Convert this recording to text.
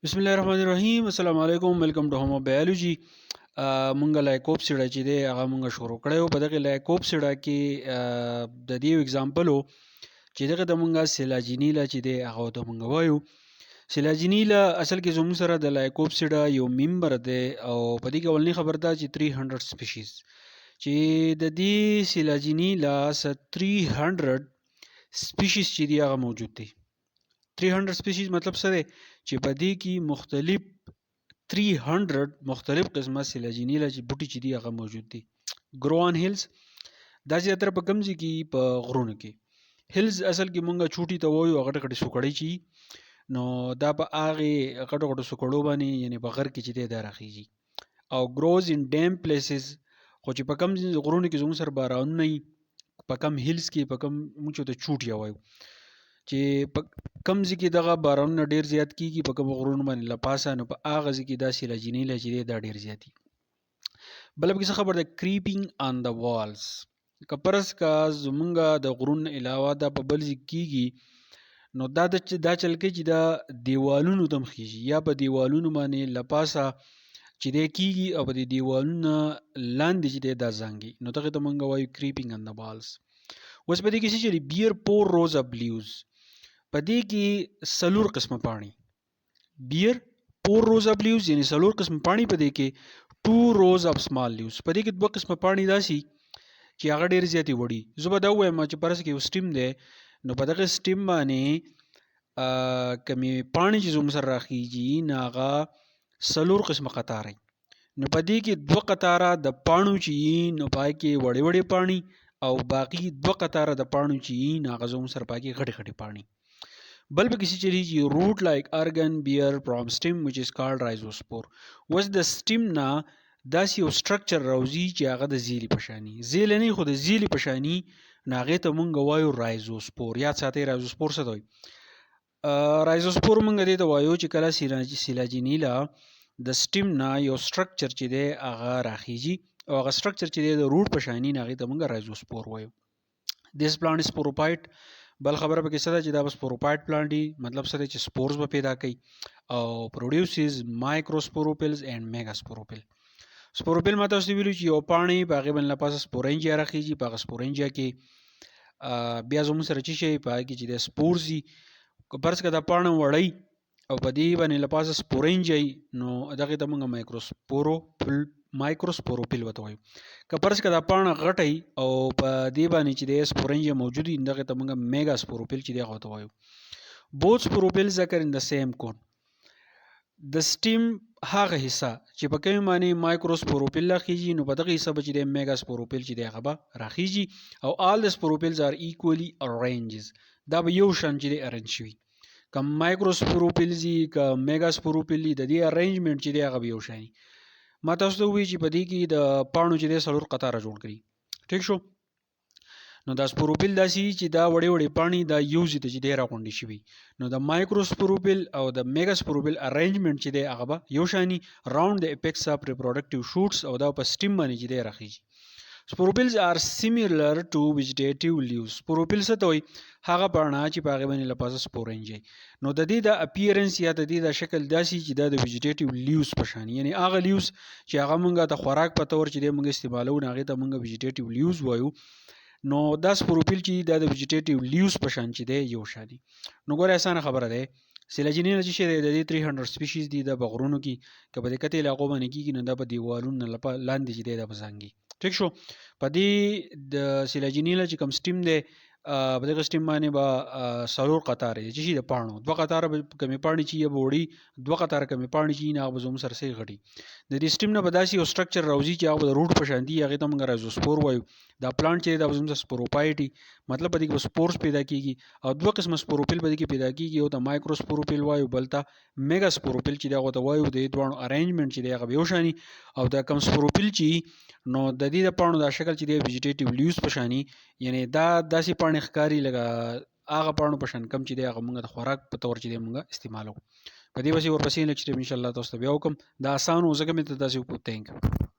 بسم الله الرحمن الرحیم. السلام علیکم، ویلکم ټو هومو بیولوژي. مونږ لایکوپ سیډه چې دی هغه مونږ شروع کړی په دغه لایکوپ سیډه کې د دې اگزامپلو چې دغه د مونږه سیلاجینیلا چې دی هغه ته مونږ وایو. سیلاجینیلا اصل کې زموږ سره د لایکوپ سیډه یو ممبر دی، او په دې کې اولنی خبر دا چې 300 سپیشیز چې د دې سیلاجینیلا 300 سپیشیز چې دی هغه موجود دی. 300 سپیشیز مطلب څه دی؟ چې په دې کې مختلف 300 مختلف قسمه سیلاجینیلا چې بوټي چې دی هغه موجود دي. ګروان هیلز دا زیاتره په کوم ځای کې؟ په غرونو کې. هیلز اصل کې مونږ چوټي ته وایو، غټه غټه سوکړی چی، نو دا په هغې غټو غټو سوکړو باندې، یعنی په غر کې چې دی دا راخیږي. او ګروز ان ډیم پلیسز، خو چې په کوم غرونو کې زموږ سره بارانونه وي، په کوم هیلز کې، په کوم موږ ته چوټیا وایو، چې په کوم ځای کې دغه بارانونه ډیر زیات کیږي، په کوم غرونو باندې لپاسه، نو په هغه ځای کې دا سیلاجینیلا چې دی دا ډیر زیات دي. بله پکې څه خبر ده؟ کریپینګ آن د والز. که فرض که زمونږ د غرونو علاوه دا په بل ځای کیږي، نو دا دا چل کوي چې دا دیوالونو ته هم خیږي، یا په دیوالونو باندې لپاسه چې دی کیږي او په دې دیوالونو لاندې چې دی دا زانګي، نو دغه ته مونږ وایو کریپینګ آن د والز. اوس په دې کې څه چلی؟ بیر پور روز اف لیوز. په دې کې څلور قسمه پاڼې، بیر پور روز اف لیوز، یعنی څلور قسمه پاڼې په دې کې، ټو روز اف سمال لیوز. په دې کې دوه قسمه پاڼې داسي چې هغه ډېر زیاتې وړي. زه به دا ووایم چې فرض کې یو سټیم دی، نو په دغه سټیم باندې کمې پاڼې چې زموږ سره راخیږي، نو هغه څلور قسمه قطار، نو په دې کې دوه قطاره د پاڼو چې، نو پای کې وړې وړې پاڼې، او باقی دوه قطاره د پاڼو چې، نو هغه زموږ سره پای کې غټې غټې پاڼې. بل پکې څه چلیږي؟ روټ لایک ارګن بیر فرام سټیم which is called رایزوسپور. اوس د سټیم نه داسې یو سټرکچر راوځي چې هغه د زیلې په شاني، زیلې نه خو د زیلې په شاني، نو هغې ته مونږ وایو رایزوسپور. یاد ساتئ، رایزوسپور څه ته وایي؟ رایزوسپور مونږ دې ته وایو چې کله سیلاجینیلا د سټیم نه یو سټرکچر چې دی هغه راخیږي، او هغه سټرکچر چې دی د روټ په شاني، نو هغې ته مونږ رایزوسپور وایو. This plant is sporophyte. بل خبره پکې څه ده؟ چې دا به سپوروفایټ پلانټ دی. مطلب څه دی؟ چې سپورز به پیدا کوي او پروډیوسز مایکروسپوروپیلز اینډ میګاسپوروپیل. سپوروپیل ما تاسو ته ویلو چې یو پاڼې په هغې باندې له پاسه سپورنجیا راخیږي، په هغه سپورنجیا کې بیا زموږ سره چې شي په هغې کې چې د سپورز دي، که فرض که دا پاڼه وړئ او په دې باندې له پاسه سپورنجیا، نو دغې ته موږ مایکروسپوروپیل ورته وایو. که فرض که دا پاڼه غټه او په دې باندې چې د سپورنجیا موجود وي، دغې ته موږ میګا سپوروپیل چې دی هغه ورته وایو. Both sporophylls occur in the same cone. د سټیم هغه حصه چې په کومې معنی مایکروسپوروپیل راخیږي، نو په دغه حصه به چې دی میګاسپوروپیل چې دی هغه به راخیږي. او all the sporophylls are equally arranged. دا به یو شان چې دی ارینج شوي، که مایکروسپوروپیل وي که میګاسپوروپیل وي، د دې ارینجمنټ چې دی هغه به یو شان وي. ما تاسو ته وویل چې په دې کې د پاڼو چې دی څلور قطاره جوړ کړي. ټیک شو؟ نو دا سپوروپیل داسې چې دا وړې وړې پاڼې دا یو ځای ته چې دی راغونډې شوي، نو د مایکروسپوروپیل او د میګاسپوروپیل ارینجمنټ چې دی هغه به یو شاني راوند د اپیکس اف ریپروډکټیو شوټس، او دا په سټیم باندې چې دی راخیږي. Sporophylls are similar to vegetative leaves. Sporophyll څه ته وایي؟ هغه پاڼه چې په هغې باندې له پاسه سپورنج وي. نو د دې د اپیرنس یا د دې د شکل داسې چې دا د ویجیټیټیو لیوز په شان، یعنی هغه لیوز چې هغه مونږ د خوراک په تور چې دی مونږ استعمالوو، نو هغې ته مونږ ویجیټیټیو لیوز وایو. نو دا سپوروفیل چې دا د ویجیټیټیو لیوز په شان چې دی یو شان دي. نو ګوره، اسانه خبره ده. سیلاجینیلا چې شی دی، د دې 300 سپیشیز دي. دا په غرونو کې که په دې کتې علاقو باندې کېږي، نو دا په دیوالونو لاندې چې دی دا په ځانګي. ټیک شو؟ په دې د سیلاجینیلا چې کوم سټیم دی، په دغه سټیم باندې به څلور قطار دي چې شي د پاڼو، دوه قطاره به کمې پاڼې چې به وړي، دوه قطاره کمې پاڼې چې نه هغه به زموږ سره سي غټي. د دې سټیم نه به داسې یو سټرکچر راوځي چې هغه به د روټ په شان دي، هغې ته موږ رایزوسپور وایو. دا پلانټ چې دا به زموږ سپوروپایټ، مطلب په دې کې به سپورس پیدا کیږي، او دوه قسمه سپوروپیل په دې کې پیدا کیږي، یو ته مایکروسپوروپیل وایو، بل ته میګا سپوروپیل چې دی هغه ته وایو. د دې دواړو ارینجمنټ چې دی هغه به یو شاني، او دا کم سپوروپیل چې نو د دې د پاڼو دا شکل چې دی ویجیټیټیو لیوز په شاني، یعنی دا داسې پاڼې ښکاري لکه هغه پاڼو په شان کم چې دی هغه مونږ د خوراک په تور چې دی مونږ استعمالو. په دې پسې ورپسې لیکچر ان شاء الله تاسو ته بیا وکم. دا اسان و ځکه مې ته داسې وکړو. Thank you.